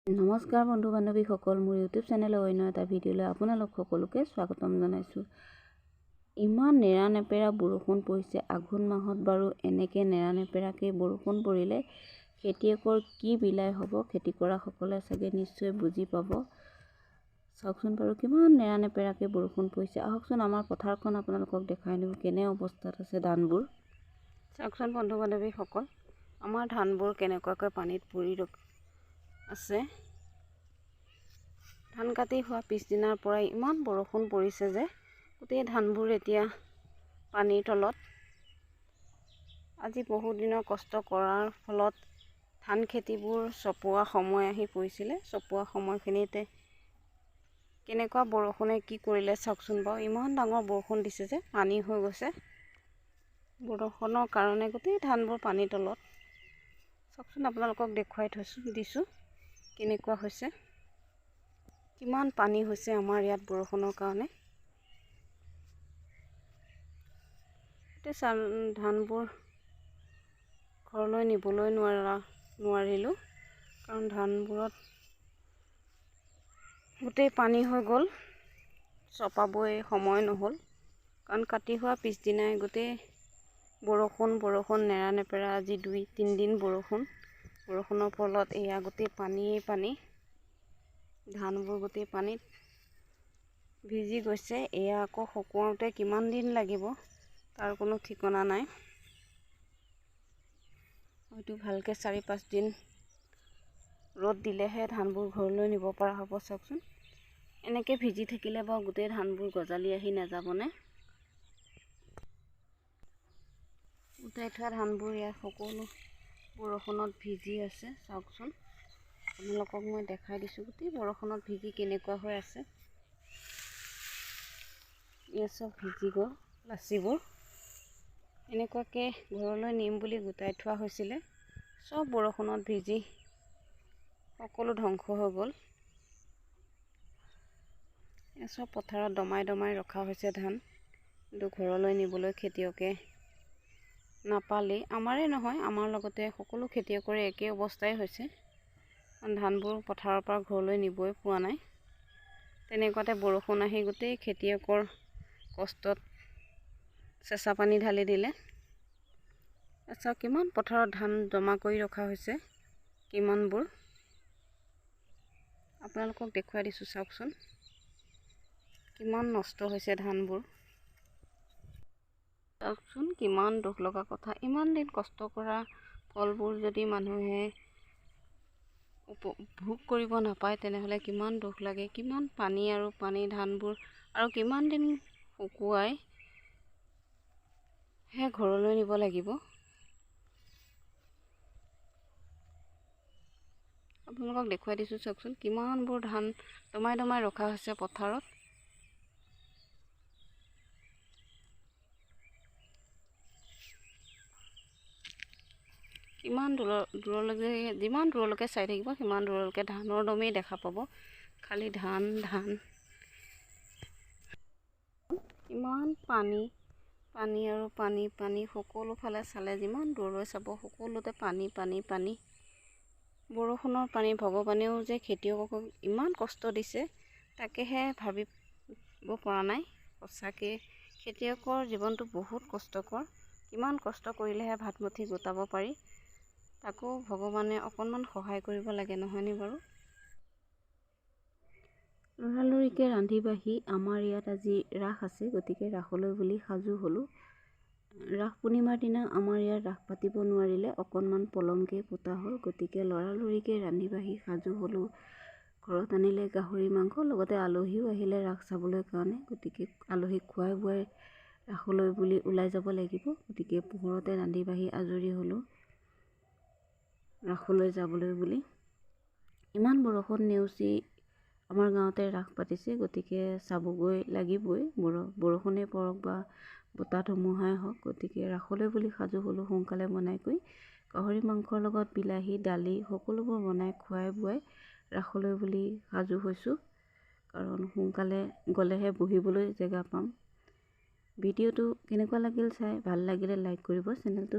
নমস্কাৰ বন্ধু বান্ধৱীসকল, মোৰ ইউটিউব চেনেলৰ অন্য এটা ভিডিঅ'লৈ আপোনালোক সকলোকে স্বাগতম জনাইছোঁ। ইমান নেৰানেপেৰা বৰষুণ পৰিছে আঘোণ মাহত। বাৰু এনেকৈ নেৰানেপেৰাকৈ বৰষুণ পৰিলে খেতিয়কৰ কি বিলাই হ'ব, খেতি কৰাসকলে চাগে নিশ্চয় বুজি পাব। চাওকচোন বাৰু কিমান নেৰানেপেৰাকৈ বৰষুণ পৰিছে। আহকচোন আমাৰ পথাৰখন আপোনালোকক দেখাই দিওঁ, কেনে অৱস্থাত আছে ধানবোৰ। চাওকচোন বন্ধু বান্ধৱীসকল, আমাৰ ধানবোৰ কেনেকুৱাকৈ পানীত পৰি আছে। ধান কাটি হোৱা পিছদিনাৰ পৰাই ইমান বৰষুণ পৰিছে যে গোটেই ধানবোৰ এতিয়া পানীৰ তলত। আজি বহুত দিনৰ কষ্ট কৰাৰ ফলত ধান খেতিবোৰ চপোৱা সময় আহি পৰিছিলে। চপোৱা সময়খিনিতে কেনেকুৱা বৰষুণে কি কৰিলে চাওকচোন বাৰু। ইমান ডাঙৰ বৰষুণ দিছে যে পানী হৈ গৈছে। বৰষুণৰ কাৰণে গোটেই ধানবোৰ পানীৰ তলত। চাওকচোন, আপোনালোকক দেখুৱাই থৈছোঁ দিছোঁ কেনেকুৱা হৈছে, কিমান পানী হৈছে আমাৰ ইয়াত বৰষুণৰ কাৰণে। গোটেই ধানবোৰ ঘৰলৈ নিবলৈ নোৱাৰিলোঁ, কাৰণ ধানবোৰত গোটেই পানী হৈ গ'ল। চপাবই সময় নহ'ল, কাৰণ কাটি হোৱা পিছদিনাই গোটেই বৰষুণ নেৰানেপেৰা আজি 2-3 দিন বৰষুণ। বৰষুণৰ ফলত এয়া গোটেই পানীয়েই পানী, ধানবোৰ গোটেই পানীত ভিজি গৈছে। এয়া আকৌ শুকুৱাওঁতে কিমান দিন লাগিব তাৰ কোনো ঠিকনা নাই। হয়তো ভালকৈ 4-5 দিন ৰ'দ দিলেহে ধানবোৰ ঘৰলৈ নিব পৰা হ'ব। চাওকচোন, এনেকৈ ভিজি থাকিলে বাৰু গোটেই ধানবোৰ গজালি আহি নাযাবনে? গোটাই থোৱা ধানবোৰ ইয়াত সকলো বৰষুণত ভিজি আছে। চাওকচোন, আপোনালোকক মই দেখাই দিছোঁ গোটেই বৰষুণত ভিজি কেনেকুৱা হৈ আছে। ইয়াত চব ভিজি গ'ল লাচিবোৰ। এনেকুৱাকৈ ঘৰলৈ নিম বুলি গোটাই থোৱা হৈছিলে, চব বৰষুণত ভিজি সকলো ধ্বংস হৈ গ'ল। চব পথাৰত দমাই দমাই ৰখা হৈছে ধান, কিন্তু ঘৰলৈ নিবলৈ খেতিয়কে নাপালেই। আমাৰে নহয়, আমাৰ লগতে সকলো খেতিয়কৰে একেই অৱস্থাই হৈছে। ধানবোৰ পথাৰৰ পৰা ঘৰলৈ নিবই পোৱা নাই। তেনেকুৱাতে বৰষুণ আহি গোটেই খেতিয়কৰ কষ্টত চেঁচা পানী ঢালি দিলে। আচ্ছা, কিমান পথাৰত ধান জমা কৰি ৰখা হৈছে কিমানবোৰ আপোনালোকক দেখুৱাই দিছোঁ। চাওকচোন কিমান নষ্ট হৈছে ধানবোৰ। চাওকচোন কিমান দুখ লগা কথা, ইমান দিন কষ্ট কৰা ফলবোৰ যদি মানুহে উপভোগ কৰিব নাপায় তেনেহ'লে কিমান দুখ লাগে। কিমান পানী আৰু পানী ধানবোৰ আৰু কিমান দিন শুকুৱাই হে ঘৰলৈ নিব লাগিব। আপোনালোকক দেখুৱাই দিছোঁ, চাওকচোন কিমানবোৰ ধান দমাই দমাই ৰখা হৈছে পথাৰত। কিমান দূৰলৈকে, যিমান দূৰলৈকে চাই থাকিব সিমান দূৰলৈকে ধানৰ দমেই দেখা পাব, খালি ধান ধান। ইমান পানী পানী আৰু পানী পানী, সকলোফালে চালে যিমান দূৰলৈ চাব সকলোতে পানী পানী পানী। বৰষুণৰ পানী, ভগৱানেও যে খেতিয়কক ইমান কষ্ট দিছে তাকেহে ভাবিব পৰা নাই। সঁচাকৈ খেতিয়কৰ জীৱনটো বহুত কষ্টকৰ। কিমান কষ্ট কৰিলেহে ভাতমুঠি গোটাব পাৰি, তাকো ভগৱানে অকণমান সহায় কৰিব লাগে, নহয়নে বাৰু? লৰালৰিকৈ ৰান্ধি বাঢ়ি আমাৰ ইয়াত আজি ৰাস আছে, গতিকে ৰাসলৈ বুলি সাজু হ'লোঁ। ৰাস পূৰ্ণিমাৰ দিনা আমাৰ ইয়াত ৰাস পাতিব নোৱাৰিলে, অকণমান পলমকৈ পতা হ'ল। গতিকে লৰালৰিকৈ ৰান্ধি বাঢ়ি সাজু হ'লোঁ। ঘৰত আনিলে গাহৰি মাংস, লগতে আলহীও আহিলে ৰাস চাবলৈ কাৰণে। গতিকে আলহীক খুৱাই বোৱাই ৰাসলৈ বুলি ওলাই যাব লাগিব। গতিকে পোহৰতে ৰান্ধি বাঢ়ি আজৰি হ'লোঁ ৰাসলৈ যাবলৈ বুলি। ইমান বৰষুণ নেওচি আমাৰ গাঁৱতে ৰাস পাতিছে, গতিকে চাবগৈ লাগিবই, বৰষুণেই পৰক বা বতাহ ধুমুহাই হওক। গতিকে ৰাসলৈ বুলি সাজু হ'লোঁ সোনকালে বনাই কৰি। গাহৰি মাংসৰ লগত বিলাহী, দালি সকলোবোৰ বনাই খুৱাই বোৱাই ৰাসলৈ বুলি সাজু হৈছোঁ, কাৰণ সোনকালে গ'লেহে বহিবলৈ জেগা পাম। ভিডিঅ'টো কেনেকুৱা লাগিল চাই ভাল লাগিলে লাইক কৰিব, চেনেলটো